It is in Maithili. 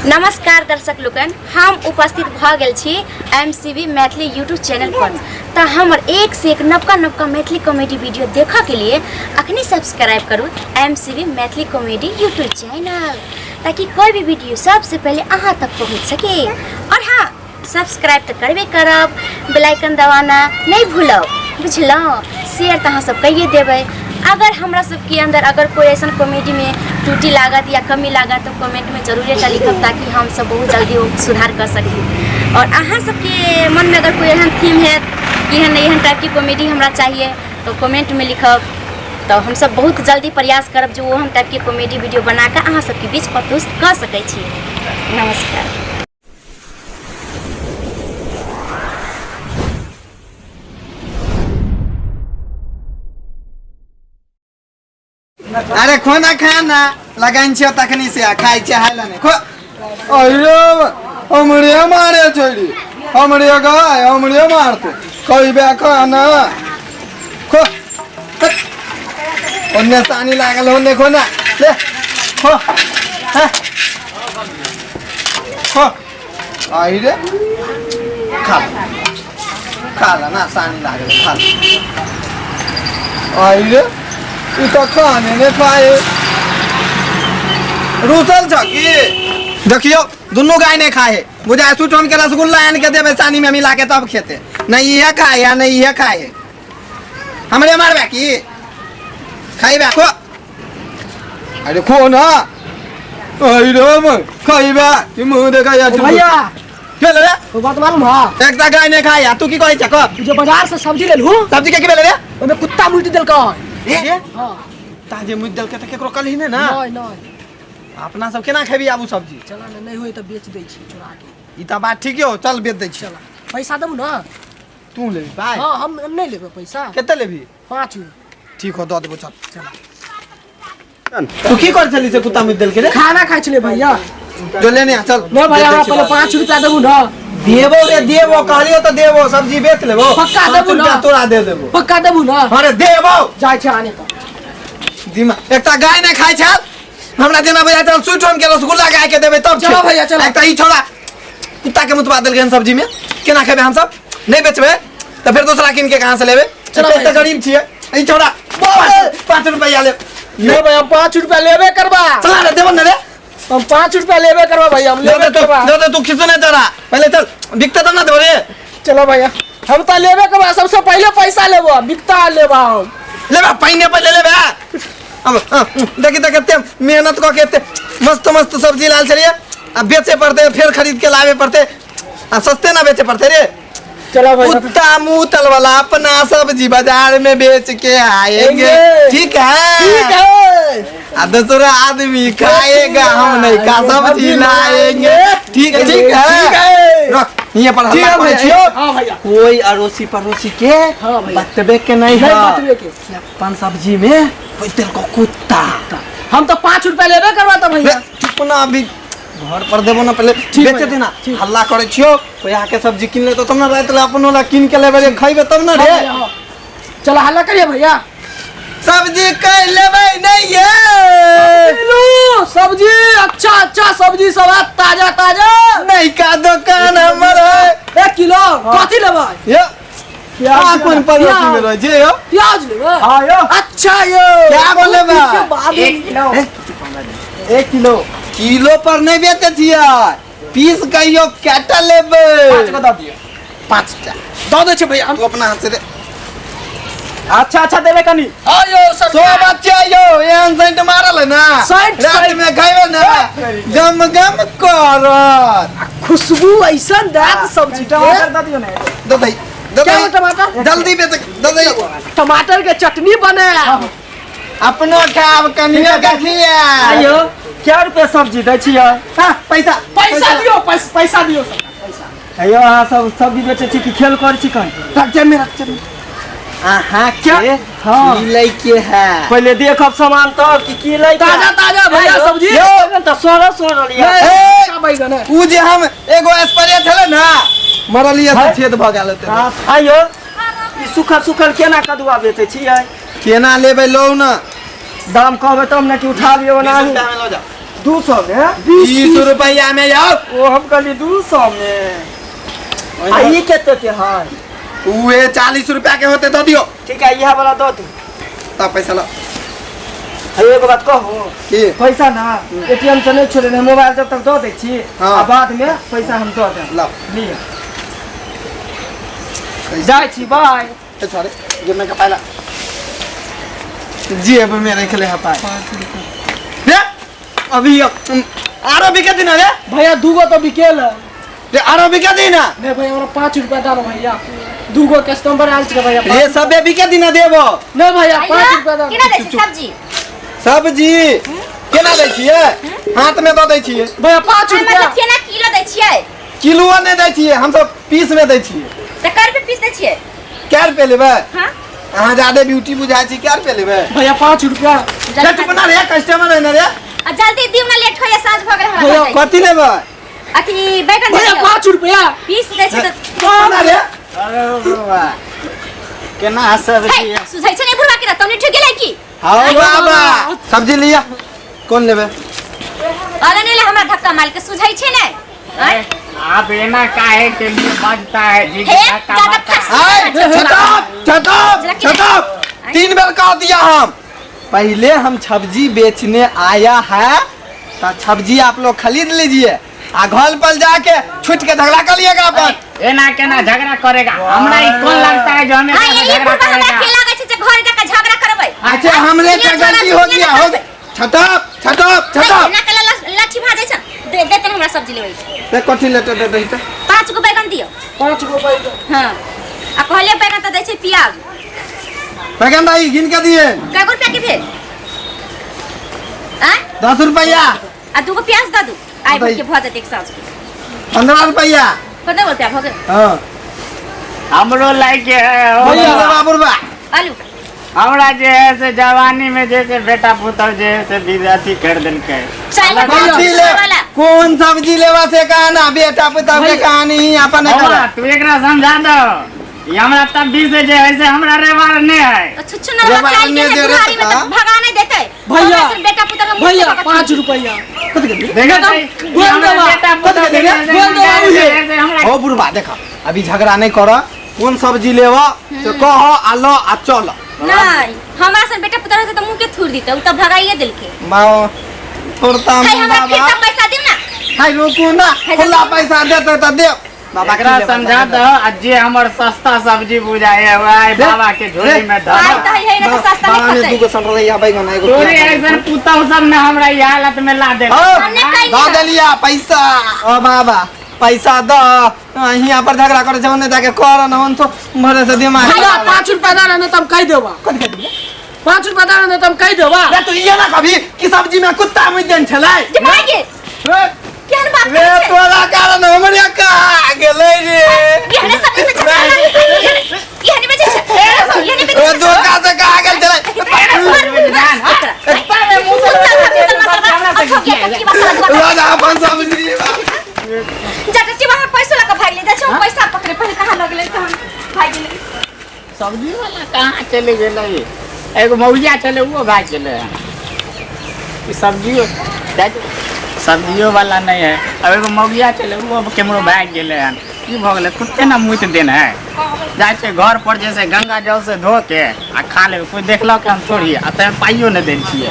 नमस्कार दर्शक लोकन, हम उपस्थित भऽ गेल छी M C B Maithili YouTube channel पर। तऽ हमर एक से एक नवका नवका मैथिली कॉमेडी वीडियो देखऽ के लिए अखनी सब्सक्राइब करू M C B Maithili comedy YouTube channel, ताकि कोई भी वीडियो सबसे पहले अहाँ तक पहुँच सके। और हाँ, सब्सक्राइब तऽ करबे करब, बेल आइकन दबाना नहीं भूलब, बुझलहुँ? शेयर तऽ अहाँ सब कहिए देबै। अगर हमरा सबके अंदर अगर कोई ऐसा कॉमेडी में त्रुटि लागत या कमी लागत तो कमेंट में जरूर एकटा लिखब, ताकि हम सब बहुत जल्दी वो सुधार कर सकी। और अहाँ सबके मन में अगर कोई एहन थीम है कि एहन एहन टाइप की कॉमेडी हमरा चाहिए तो कमेंट में लिखब, तो हम सब बहुत जल्दी प्रयास करब जो ओहन टाइप की कॉमेडी वीडियो बनाकर अहाँ सबके बीच प्रस्तुत कर सकै छी। नमस्कार। अरे खाना खाना लगाइन छियो तखनी से आ खाइ छै हाल ने खो। अरे हमरे मारे छोड़ी, हमरे गाय हमरे मारते कइबे खाना खो। ओन्ने सानी लागल होन्ने खो ना ले खो। हाँ। खो। आई रे खा ले। खा ले ना सानी लागल खा ले। आई रे ई तो खाने ने खाए। रूसल छ की देखियो दुनू गाय नहीं खाए है। बुझाय सुटन के रसगुल्ला आन के देबे सानी में मिला के तब खेते। नहीं इहे खाए है नहीं इहे खाए है। हमरे मारबे की खाइबे खो। अरे खो ना। आई रे मैं खाइबे कि मुंह देखा यार। भैया के ले रे? वो बात मालूम है? एकटा गाय नहीं खाए तू की कहै छ कह? जो बाजार से सब्जी लेलहु। सब्जी के की भेलै रे? ओमे कुत्ता मुति देलकै। ए? हां। ताजे मुति देलकै त केकरो कलही ने ना? नहीं नहीं। अपना सब केना खेबी आबू सब्जी? चला ने, नहीं होई त बेच दै छी चोरा के। ई त बात ठीक हो, चल बेच दै छी। चला पैसा देबू ना? तू लेबी पाइ? हां, हम नहीं लेबै पैसा। कते लेबी? 5 गो। ठीक हो, दऽ देबो चल। चला। तू की कर छली से कुत्ता मुति देलकै रे? खाना खाइ छलै भैया। जो लेने आ चल। नहीं भैया, हमरा पहिले 5 रुपया देबू ना? देबो रे देबो, कहलियो त देबो, सब्जी बेच लेबो। पक्का पाँच देबू ना? रुपया तोरा दे देबो। पक्का देबू ना? अरे देबो। जाइ छै आने त। दिमाग एकटा गाय नहि खाइ छल हमरा जेना बुझाइ छल सुइठोन के रसगुल्ला गाय के देबै तब चलो खेबै। भैया, चलो। एकटा ई छोड़ा कुत्ता के मुतबा देलकै हन सब्जी में, केना खेबै हमसब? नहि बेचबै तऽ फेर दोसरा कीन के कहाँ से लेबै? चलो एते भैया। गरीब छियै। ई छोड़ा 5 रुपया ले। नहीं भैया, हम 5 रुपया लेबे करबा। चला रे, देबो ने रे। हम 5 रुपया लेबे करबा भैया, हम दे लेबे दे तू, करबा। दे दे तू, खिसने जरा पहले चल, बिकते तब ना देबो रे। चलो भैया, हम तो लेबे करबा, सबसे पहले पैसा लेबो, बिकता लेबा हम। लेबा पहिने पहिले लेबा। अब देखी तऽ कते मेहनत कऽ के एते मस्त मस्त सब्जी लाल छलियै, आ बेचे पड़तै फेर खरीद के लाबे पड़तै, आ सस्ते ना बेचे पड़तै रे। चलो भैया। कुत्ता मुतल वाला अपना सब्जी बाजार में बेच के आएंगे, ठीक है? ठीक है। आ दूसरा आदमी खाएगा, हम नहीं का सब्जी लाएंगे, ठीक है? ठीक है, ठीक है। रख यहाँ पर ठीक हल्ला है करै भैया। छियौ। हाँ भैया। कोई अड़ोसी पड़ोसी के हाँ भैया। बतबे के नहीं नहीं है। बतबे के। कि अपन सब्जी में कोई तेल को कुत्ता। हम तो 5 रुपया लेबे करबा तो भैया। चुप ना, अभी घर पर देबो ना पहले ठीक बेचे भैया, देना। ठीक। हल्ला करै छियौ, कोई आके सब्जी किन लेतो तब ना रात ला अपनो ला किन के लेबे रे, खइबे तब ना रे। हाँ भैया, हाँ। चलो हल्ला करिए भैया। सब्जी कै लेबै नहीं ये? लू सब्जी, अच्छा अच्छा सब्जी सब है, ताजा ताजा। नहीं का दुकान हमर है। 1 किलो कथी लेबै? यो प्याज आ कोन पड़ोसी में रहै छै यो? प्याज लेबै? हाँ यो। अच्छा यो। क्या बोले बा? के बाद 1 किलो। 1 किलो। किलो पर नहीं बेचै छियै, पीस कहियो केटा लेबै? 5 गो दऽ दियौ। 5टा दऽ दै छै भैया। तू अपना हाथ से दे। अच्छा अच्छा देबै कनी। हाँ यो सो सरकार। बच्चा यो एहन सेंट मारल है ना, सेंट, रात सेंट। में खैबे ना गम गम करत, खुशबू ऐसन दात सब्जी के। टमाटर दऽ दियौ ने। दे दे दे क्या दे। वो टमाटर? जल्दी बेच दे दे। टमाटर के चटनी बने। अपनो खाब कनियो के खिया। आइयो क्या रुपया सब्जी दै छियै? हाँ, पैसा पैसा दियो, पैसा दियो सरकार, पैसा। आइयो अहाँ सब सब्जी बेचै छी कि खेल करै छी कहीं? रख जेब में, रख जेब में। अहाँ के हाँ। की लै के है? पहिले देखब सामान तब कि की लै के है। ताजा ताजा भैया सब्जी। यौ बैगन तऽ सड़ल सड़ल यऽ। ए, अच्छा बैगन है। उ जे हम एगो स्प्रे छलै ना, मरलियै से छेद भऽ गेल होतै। हाँ, आइयो ई सुखल सुखल केना कदुआ बेचै छियै? केना लेबै लौ ना? दाम कहबै तब ने कि उठा लियौ ओना। 20 रुपया में लऽ जाओ। 200 में? 20 रुपया में यौ। ओ हम कहली 200 में। आ ई कते के है? उहे 40 रुपया के होते दऽ दियौ। ठीक है, इएह वाला दऽ दू। तब पैसा लो। है एगो बात कहू? की? पैसा ना एटीएम से नहीं छोड़े, मोबाइल जब तक दऽ दै छी। हाँ। आ बाद में पैसा हम दऽ देब। लाओ। लिअ, जाइ छी, बाय। ए छोड़े, जेब में का पाइला, जेब में रख ले है पाई रे। अभी आरो बिके दिन रे। भैया दूगो तो बिकेल है। रे आरो बिके दिन। नहीं भैया, हमरा 5 रुपया दे भैया, दूगो कस्टमर आयल छै भैया। रे सबे बिके दिन देबो। नहीं भैया, 5 रुपया दे। केना दै छै सब्जी? सब्जी केना दै छियै? हाथ में दऽ दै छियै। भैया 5 मतलब रुपया। केना किलो दै छियै? किलो नहि दै छियै, हमसब पीस में दै छियै। तऽ कै रुपये पीस दै छियै? कै रुपये लेबै? हाँ। अहाँ ज्यादा ब्यूटी बुझाइ छी, कै रुपये लेबै? भैया 5 रुपया। झट बना रे, कस्टमर है ना रे। आ जल्दी दियौ ना, लेट होइया, साँझ भऽ गेल हमरा। भैया, घर जाइके। कथी लेबै? अथी बैगन दे भैया दियौ। 5 रुपया पीस दै छै तऽ बना रे। अरे बाबा, केना सब्जी? हे, सुझै छै ने बुढ़वा के, तौनी ठुक गेलै की? हाँ बाबा, सब्जी लिया, कौन लेबै? अरे नहीं ले, हमरा धक्का मार के सुझै छै ने। आँय? आप एना काहे के लिए बजता है जी? हे, धक्का ज्यादा मारता है। फंस। आय, shut up, shut up, shut up। 3 बार कह दिया हम। पहले हम सब्जी बेचने आया है तो सब्जी आप लोग खरीद लीजिए आ घर पर जाके छूट के झगड़ा कर लिएगा अपन। एना केना झगड़ा करेगा? हमरा ई कौन लगता है जो हमें हाँ, यही झगड़ा बुढ़वा हमरा करेगा? के लागै छै जे घर जाके झगड़ा करबै। अच्छा, हमरे ये से झगड़ा गलती हो सुनिए गया, ना हो करबै। गया। Shut up, shut up, shut up। एना के लाठी भाजै छै। दे देतन हमरा सब्जी लेबै। ते कथी लेते दे दही ते? 5 गो बैगन दियौ। 5 गो बैगन। हाँ, आ कहलियै बैगन तऽ दै छै प्याज। बैगन दाई गिन के दिए। कै गो रुपया के भेल? आँय? 10 रुपया। आ 2 गो प्याज दऽ दू, आइ भरि के भऽ जेतै एक साँझ के। 15 रुपया। 15 रुपया भऽ गेल। हाँ। हमरो लायक है हो। भैया बाबा बुढ़बा। आलू। हमरा जे है से जवानी में जे से बेटा पुतहु जे है से विध अथी कर देलकै। चल, कथी ले, कौन सब्जी लेवा से कहना, बेटा पुतहु के कहानी ही अपन बाबा, तू एकरा समझा दो, ई हमरा तब भी से जे है से हमरा रेवार नहीं है। छुच्छु ना रेवार चाल के नहीं दे रहे बुढ़ारी में तो तो भगा नहीं देते। भैया, हमरा से बेटा पुतहु के मुँह भैया से भगा 5 रुपया। देखो एकदम तो, ई बोल हमरा देबा। बेटा पुतहु के बोल जे है से देबा उहे। जे है से हमरा ओ बुढ़बा देखा, अभी झगड़ा नहीं कर, कौन सब्जी लेवा से कह आ लो आ चल। नहीं, हमरा से बेटा पुतहु रहते तो मुँह के थूर दीते, उ तो भगाइए देलके। माओ थोड़ता। है हमरा फिर बाबा तब पैसा दिउ ना। हाय रुकू ना, खुला पैसा देते तो दे बाबा। एकरा समझा दो आ जे हमर सस्ता सब्जी बुझाए है वह बाबा के झोली में धर। आइ तऽ है ना, तऽ सस्ता बाबा नहीं ने खतै। दूगो सन रही बैगन, एगो तोरे प्याज। ऐसन पुतहु सब ने हमरा ई हालत में ला दे। हाँ, हमने कही दऽ ना। देलिया पैसा। ओ बाबा, पैसा द, हियां पर झगड़ा करे छै, ओने जाके कर न, ओन तो भरे से दिमाग। भैया 5 रुपया दे, नहीं तो हम कह देबा। 5 रुपया दे, नहीं तो हम कह देबा। रे तू इहे ना कभी कि सब्जी में कुत्ता मुइत देन छलै। जे भागे केहन बात रे करै छै? तोरा कारण हमरे कहा गेलै रे। एहने सब्जी बेचै छै, एहने बेचै छै, एहने बेचै ओ छै। धोखा से कहा गेल छलै। लो जा अपन सब्जी। पैसा पकड़े पहिले कहाँ लगलै, कहाँ भागि गेलै? सब्जी वाला कहाँ चले गेलै? एगो मौजिया चले, वो भाग गेलै। ई सब्जियो सब्जियो वाला नहीं है अब। एगो मौगिया चले, वो केमरो भाग गेलै हन। की भऽ गेलै? कुत्ते ने मुति देन है। जाइ छै घर पर जे से गंगा जल से धो के आ खा लेबै। कोइ देखलक हम थोड़ी आ तैं पाइयो नहि दै छियै।